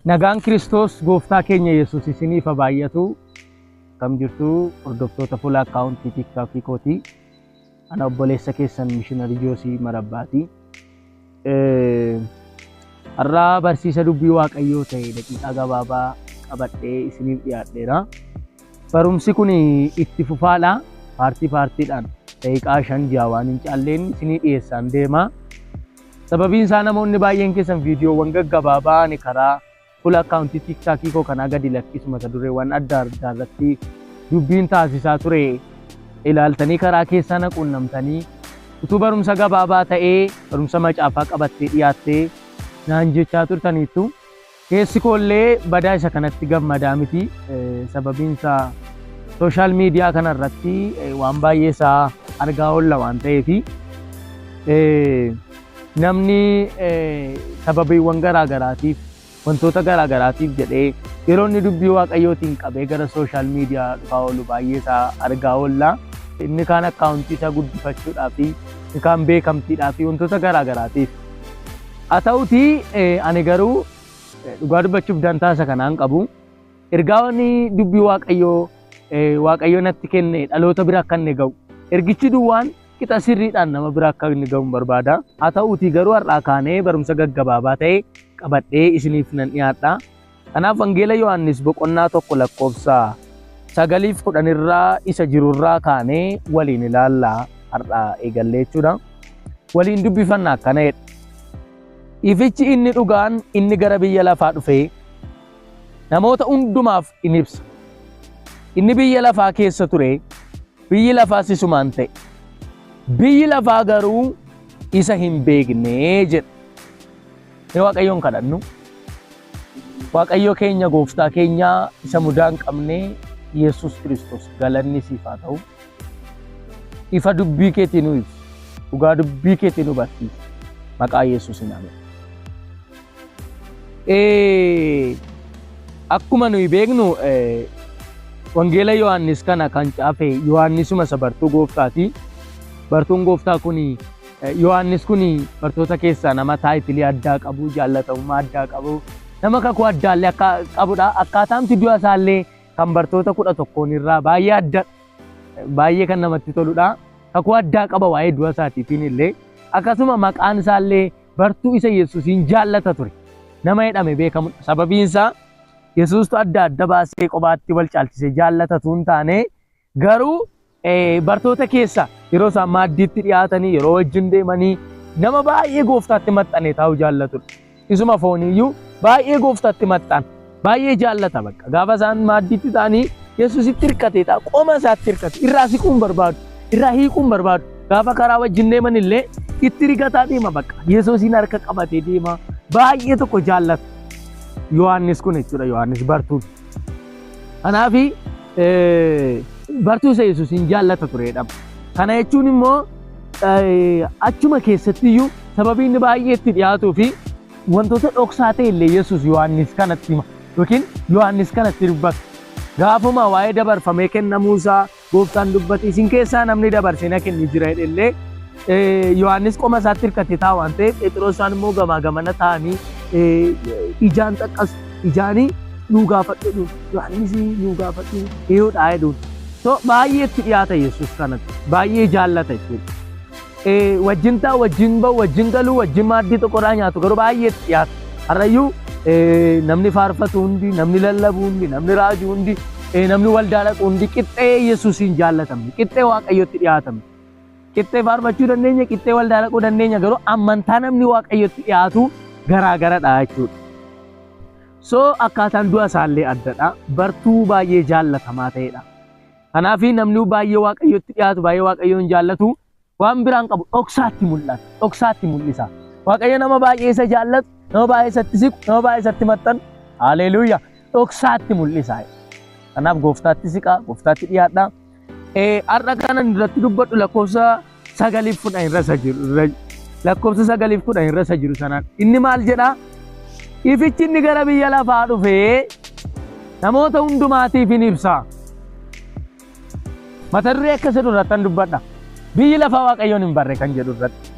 Nagaan Kiristoos gooftaa keenya Yesuus isiniif haa baay'atu. Akkam jirtu hordoftoota fuula akkaawuntii TikTokii kootii. Ana obboleessa keessan Mishinari Joosii Marabbaati. Har'aa barsiisa dubbii Waaqayyoo ta'e daqiiqaa gabaabaa qabadhee isiniif dhiyaadheera. Barumsi kun itti fufaadha. Paartii paartiidhaan daqiiqaa 5 6 waan hin caalleen isinii dhiyeessaan deema. Sababiin isaa namoonni baay'een keessan viidiyoowwan gaggabaabaa ani karaa fuula akkaawuntii TikTokii koo kanaa gadi lakkisu mata dureewwan adda addaa irratti dubbiin taasisaa ture ilaaltanii karaa keessaa na quunnamtanii utuu barumsa gabaabaa ta'ee barumsa macaafaa qabattee dhiyaattee naan jechaa turtaniittu. Keessi koollee badaa isa kanatti gammadaa miti. Sababiin isaa sooshaal miidiyaa kana irratti waan baay'ee isaa argaa oolla waan ta'eef namni sababiiwwan garaa garaatiif wantoota garaa garaatiif jedhee yeroo inni dubbii Waaqayyootiin qabee gara sooshaal miidiyaa dhufaa oolu baay'ee isaa argaa oolla. Inni kaan akkaawuntii isaa guddifachuudhaaf, inni kaan beekamtiidhaaf wantoota garaa garaatiif. Haa ta'utii ani garuu dhugaa dubbachuuf dantaa isa kanaan qabu. Ergaa inni dubbii Waaqayyoo Waaqayyoo natti kenne dhaloota bira akka inni ga'u. Ergichi duwwaan qixa sirriidhaan nama bira akka inni ga'u barbaada. Haa ta'uutii garuu har'aa kaanee barumsa gaggabaabaa ta'e qabadhee isiniif nan dhiyaadha. Kanaaf Wangeela Yohaannis boqonnaa 1 lakkoofsa 9 10 irraa isa jirurraa kaanee waliin ilaallaa har'aa eegallee jechuudha. Waliin dubbifanna akkana jedha. Ifichi inni dhugaan inni gara biyya lafaa dhufee namoota hundumaaf in ibsa. Inni biyya lafaa keessa ture, biyyi lafaas isumaan ta'e. Biyyi lafaa garuu isa hin beekne jedha. Mee Waaqayyoon kadhannu. Waaqayyo keenya gooftaa keenya isa mudaa hin qabne Yesuus Kiristoos galanni siif haa ta'u. Ifa dubbii keetii nu ibsi. Dhugaa dubbii keetii nu barsiisi. Maqaa Yesuusiin ameen. Akkuma nuyi beeknu Wangeela Yohaannis kana kan caafe Yohaannisuma isa bartuu gooftaati. Bartuun gooftaa kun Yohaannis kun bartoota keessaa nama taayitilii addaa qabu, jaallatamummaa addaa qabu, nama kakuu addaallee akka qabudha. Akkaataamti du'a isaallee kan bartoota 11 irraa baay'ee adda, baay'ee kan namatti toludha. Kakuu addaa qaba waa'ee du'a isaatiitiin illee. Akkasuma maqaan isaallee bartuu isa Yesuusiin jaallata ture. Nama jedhame beekamudha. Sababiin isaa Yesuustu adda adda baasee kophaatti wal caalchisee jaallatatu hin taane garuu bartoota keessa yeroo isaan maaddiitti dhiyaatanii yeroo wajjin deemanii nama baay'ee gooftaatti maxxanee taa'u jaallatudha. Isuma fooniiyyuu baay'ee gooftaatti maxxan baay'ee jaallata bakka gaafa isaan maaddiitti ta'anii Yesuusitti hirkatee ta'a qoma isaatti hirkate irraa siquun barbaadu irraa hiikuun barbaadu gaafa karaa wajjin deeman illee itti rigataa deema bakka Yesuusiin harka qabatee deema baay'ee tokko jaallata. Yohaannis kun jechuudha Yohaannis bartuun. Kanaafi bartuu isa Yesuusiin jaallata turedha. Kana jechuun immoo achuma keessatti iyyuu sababii inni baay'ee itti dhiyaatuu fi wantoota dhoksaa ta'e illee Yesuus Yohaannis kanatti hima yookiin Yohaannis kanatti dubbata. Gaafuma waa'ee dabarfamee kennamuu isaa gooftaan dubbate isin keessaa namni dabarsee na kennu jira jedhe illee Yohaannis qoma isaatti hirkatee ta'a waan ta'eef Phexros isaan immoo gamaa gamana ta'anii ijaan xaqqasu ijaanii nuu gaafadhu jedhuun Yohaannis nuu gaafadhu eeyoodhaa jedhuun. So baay'ee itti dhiyaata Yesuus kanatti baay'ee jaallata jechuudha. Wajjin taa'u wajjin ba'u wajjin galuu wajjin maaddii tokkorraa nyaatu garuu baay'ee itti dhiyaata. Har'ayyuu namni faarfatu hundi namni lallabu hundi namni raaju hundi namni waldaa dhaqu hundi qixxee Yesuusiin jaallatamne qixxee Waaqayyotti dhiyaatamne. Qixxee faarfachuu dandeenya qixxee waldaa dhaquu dandeenya garuu amantaa namni Waaqayyotti dhiyaatu garaa garadha jechuudha. So akkaataan du'a isaallee addadha. Bartuu baay'ee jaallatamaa ta'edha. Kanaaf namni baay'ee Waaqayyotti dhiyaatu baay'ee Waaqayyoon jaallatu waan biraan qabu dhoksaatti mul'ata. Dhoksaatti mul'isa. Waaqayyo nama baay'ee isa jaallatu, nama baay'ee isatti siqu, nama baay'ee isatti maxxanu. Haleluuyaa. Dhoksaatti mul'isa. Kanaaf gooftaatti siqaa, gooftaatti dhiyaadhaa. Har'a kanan irratti dubbadhu lakkoofsa 9 10 irra isa jiru. Lakkoofsa 9 10 irra isa jiru sanaan. Inni maal jedhaa? Ifichi inni gara biyya lafaa dhufee namoota hundumaatiif in ibsa. Mata duree akkas jedhu irrattan dubbadha. Biyyi lafaa Waaqayyoon hin barre kan jedhu irratti.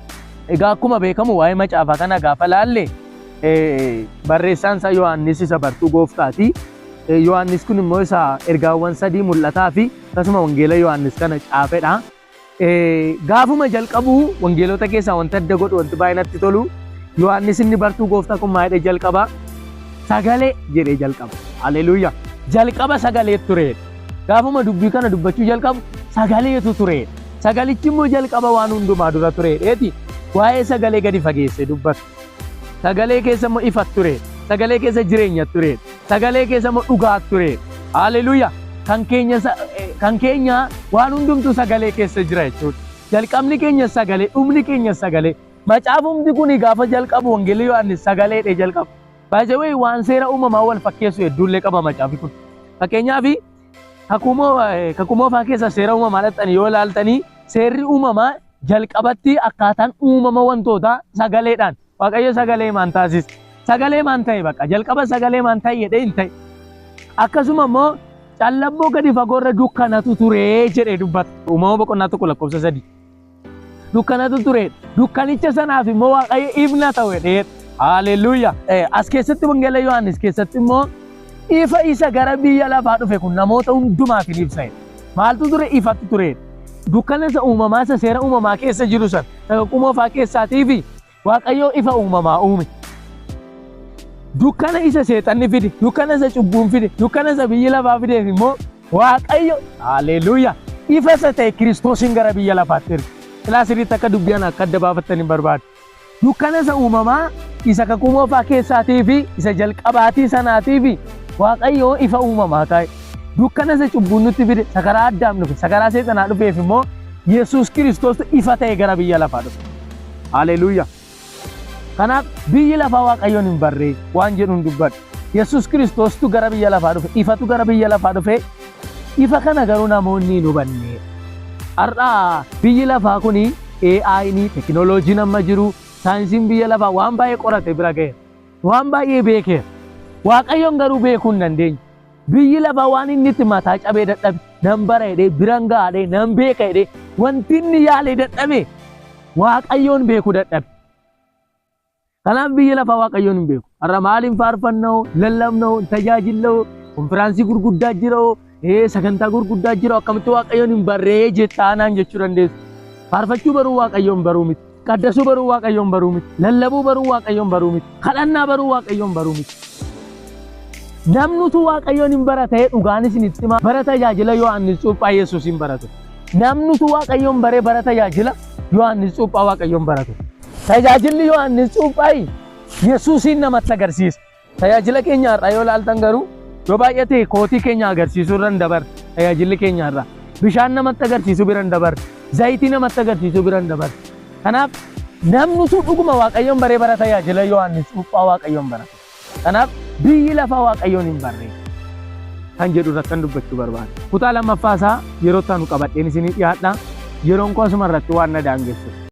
Egaa akkuma beekamu waa'ee macaafaa kana gaafa laalle Barreessaan isaa Yohaannis isa bartuu gooftaati. Yohaannis kun immoo isa ergaawwan sadii mul'ataa fi akkasuma wangeela Yohaannis kana caafedha. Gaafuma jalqabu wangeelota keessaa wanta adda godhu, wanti baay'ee natti tolu, Yohaannis inni bartuu gooftaa kun maal jedhee jalqaba? Sagalee jedhee jalqaba. Haleluuyaa. Jalqaba sagalee ture. Gaafuma dubbii kana dubbachuu jalqabu sagaleetu ture. Sagalichi immoo jalqaba waan hundumaa dura ture. Dheeti waa'ee sagalee gadi fageessee dubbata. Sagalee keessa immoo ifa ture. Sagalee keessa jireenya ture. Sagalee keessa immoo dhugaa ture. Haleluuyaa. Kan keenya waan hundumtuu sagalee keessa jira jechuudha. Jalqabni keenya sagalee, dhumni keenya sagalee. Macaafumti kun gaafa jalqabu wangeelli Yohaannis sagaleedha jalqabu. Baay'ee waan seera uumamaa wal fakkeessu hedduullee qaba macaafi kun. Fakkeenyaaf, kakuu moofaa keessa seera uumamaa dhaqxanii yoo ilaaltanii, seerri uumamaa jalqabatti akkaataan uumama wantootaa sagaleedhaan. Waaqayyo sagalee maan taasise. Sagalee maan ta'e, bakka jalqaba sagalee maan ta'e jedhee hin ta'e. Akkasuma immoo callabboo gadi fagoorra dukkanatu ture jedhee dubbata. Uumama boqonnaa 1 lakkoofsa 3. Dukkanatu ture. Dukkanicha sanaaf immoo Waaqayyo ifna ta'u jedhee. Haaleluyyaa. As keessatti, wangeela Yohaannis keessatti immoo, ifa isa gara biyya lafaa dhufe kun namoota hundumaaf hin ibsa. Maaltu ture? Ifatu ture. Dukkana isa uumamaa, isa seera uumamaa keessa jiru sana, kakuu moofaa keessaatii fi Waaqayyo ifa uumamaa uume. Dukkana isa seexanni fide, dukkana isa cubbuun fide, dukkana isa biyyi lafaa fideef immoo Waaqayyo, haaleluyyaa, ifa isa ta'e Kiristoosiin gara biyya lafaatti erge. Ilaa, sirriitti akka dubbii ana akka adda baafattan hin barbaadu. Dukkana isa uumamaa, isa kakuu moofaa keessaatii fi isa jalqabaatii sanaatii fi Waaqayyo ifa uumamaa kaa'e. Dukkana isa cubbuun nutti fide, isa karaa Addaam dhufe, isa karaa seexanaa dhufeef immoo Yesuus Kiristoos ifa ta'e gara biyya lafaa dhufe. Haaleluyyaa. Kanaaf biyyi lafaa Waaqayyoon hin barree waan jedhuun dubbadha. Yesuus Kiristoostu gara biyya lafaa dhufe, ifatu gara biyya lafaa dhufe, ifa kana garuu namoonni hin hubanne. Har'a biyyi lafaa kuni AI'n, tekinooloojiin amma jiru, saayinsiin biyya lafaa waan baay'ee qorate bira ga'eera. Waan baay'ee beekeera. Waaqayyoon garuu beekuu hin dandeenye. Biyyi lafaa waan inni itti mataa cabee dadhabe, nan bara jedhee, biran ga'a jedhee, nan beeka jedhee, wanti inni yaalee dadhabe Waaqayyoon beekuu dadhabe. Kanaaf biyyi lafaa Waaqayyoon hin beeku. Har'a maaliin faarfannoo, lallabnoo, tajaajilloo, konfiraansii gurguddaa jiroo, sagantaa gurguddaa jiroo, akkamitti Waaqayyoon hin barree jettaanaan jechuu dandeessu. Faarfachuu baruu Waaqayyoon baruu miti. Qaddasuu baruu Waaqayyoon baruu miti. Lallabuu baruu Waaqayyoon baruu miti. Kadhannaa baruu Waaqayyoon baruu miti. Namnutu Waaqayyoon hin bara ta'ee, dhugaan isinitti himaa, bara tajaajila Yohaannis Cuuphaa Yesuus hin baratu. Namnutu Waaqayyoon baree bara tajaajila Yohaannis Cuuphaa Waaqayyoon baratu. Tajaajilli Yohaannis Cuuphaa Yesuusiin namatti agarsiisa. Tajaajila keenya har'aa yoo ilaaltan garuu, yoo baay'ate kootii keenya agarsiisuu irra hin dabarre tajaajilli keenya har'aa. Bishaan namatti agarsiisuu bira hin dabarre. Zayitii namatti agarsiisuu bira hin dabarre. Kanaaf namnutu dhuguma Waaqayyoon baree bara tajaajila Yohaannis Cuuphaa Waaqayyoon baratu. Kanaaf biyyi lafaa Waaqayyoon hin barree kan jedhu irratti kan dubbachuu barbaada. Kutaa lammaffaa isaa yeroo itti aanu qabadheen isinii dhiyaadha. Yeroon koo asuma irratti waan na daangessu.